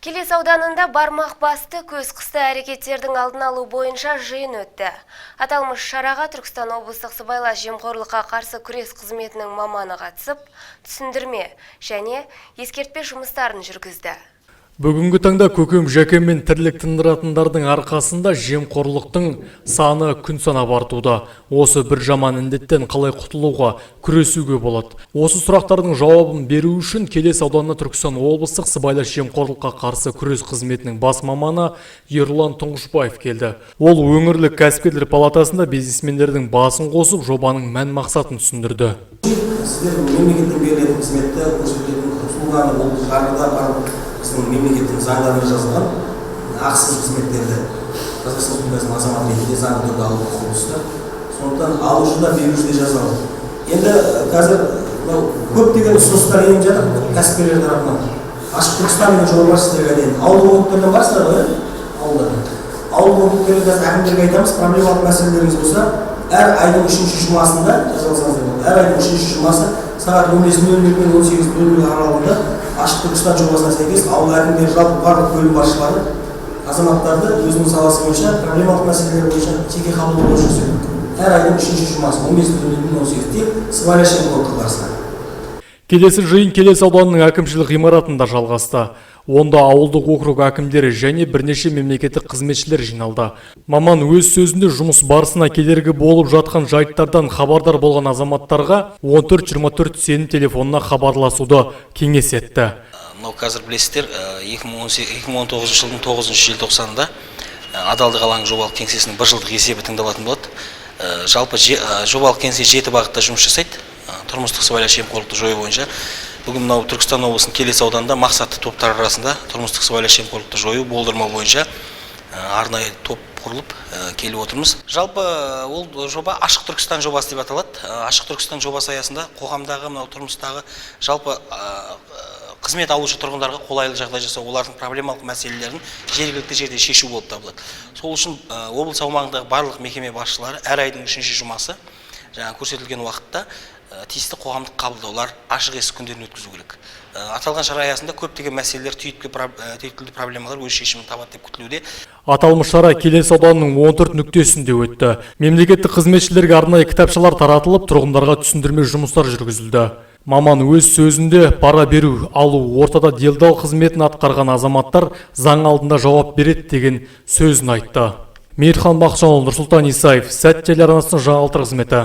Келес ауданында бармақ басты, көз қысты әрекеттердің алдын алу бойынша жиын өтті. Аталмыш шараға Түркістан облыстық сыбайлас жемқорлыққа қарсы күрес қызметінің маманы қатысып, түсіндірме және ескертпе жұмыстарын жүргізді. Бүгінгі таңда көкем жәкеммен тірлік тындыратындардың арқасында жемқорлықтың саны күн санап артуда. Осы бір жаман індеттен қалай құтылуға, күресуге болады? Осы сұрақтардың жауабын беру үшін Келес ауданына Түркістан облыстық сыбайлас жемқорлыққа қарсы күрес қызметінің бас маманы Ерлан Тұңғышбаев келді. Ол өңірлік кәсіпкерлер палатасында бизнесмендердің басын қосып, жобаның мән мақсатын түсіндірді. Сіздер мемлекеттен берілетін қызметті, көрсетілетін услуганы, ол жарғыда барлық біздің мемлекеттің заңдарында жазылған ақысыз қызметтерді Қазақстан Республикасының азаматы ретінде заңды түрде алуға құқылысыздар. Сондықтан алушы да, беруші де жазалады. Енді қазір мынау көптеген ұсыныстар еніп жатыр кәсіпкерлер тарапынан. «Ашық Түркістан» деген жоба бар сіздерге дейін. Ауылдық округтерден барсыздар ғой, иә, ауылдардан. Ауылдық округтерде қазір әкімдерге айтамыз: проблемалық мәселелеріңіз болса, әр айдың үшінші жұмасында жазып алсаңыздар болады. Әр айдың үшінші жұмасы сағат 15:00 мен 18:00 аралығында «Ашық Түркістан» жобасына сәйкес ауыл әкімдері, жалпы барлық бөлім басшылары азаматтарды өзінің саласы бойынша проблемалық мәселелер бойынша жеке қабылдауға жүргізеді. Әр айдың үшінші жұмасы 15:00 мен 18, тек сыбайлас жемқорлыққа қарсы. Келесі жиын Келес ауданының әкімшілік ғимаратында жалғасты. Онда ауылдық округ әкімдері және бірнеше мемлекеттік қызметшілер жиналды. Маман өз сөзінде жұмыс барысына кедергі болып жатқан жайттардан хабардар болған азаматтарға 1424 сенім телефонына хабарласуды кеңес етті. Мынау қазір білесіздер, 2019 жылдың 9 желтоқсанында «Адалдық алаңы» жобалық кеңсесінің бір жылдық есебі тыңдалатын болады. Жалпы жобалық кеңсе жеті бағытта жұмыс жасайды тұрмыстық сыбайлас жемқорлықты жою бойынша. Бүгін мынау Түркістан облысының Келес ауданында мақсатты топтар арасында тұрмыстық сыбайлас жемқорлықты жою, болдырмау бойынша арнайы топ құрылып, келіп отырмыз. Жалпы ол жоба «Ашық Түркістан» жобасы деп аталады. «Ашық Түркістан» жобасы аясында қоғамдағы, мынау тұрмыстағы, жалпы қызмет алушы тұрғындарға қолайлы жағдай жасау, олардың проблемалық мәселелерін жергілікті жерде шешу болып табылады. Сол үшін облыс аумағындағы барлық мекеме басшылары әр айдың үшінші жұмасы жаңа көрсетілген уақытта тиісті қоғамдық қабылдаулар, ашық есік күндерін өткізу керек. Аталған шара аясында көптеген мәселелер, түйткілді проблемалар өз шешімін табады деп күтілуде. Аталмыш шара Келес ауданының 14 нүктесінде өтті. Мемлекеттік қызметшілерге арнайы кітапшалар таратылып, тұрғындарға түсіндірме жұмыстар жүргізілді. Маман өз сөзінде пара беру, алу, ортада делдал қызметін атқарған азаматтар заң алдында жауап береді деген сөзін айтты. Мейірхан Бақытжанұлы, Нұрсұлтан Исаев, «Сәт» телеарнасының жаңалықтар қызметі.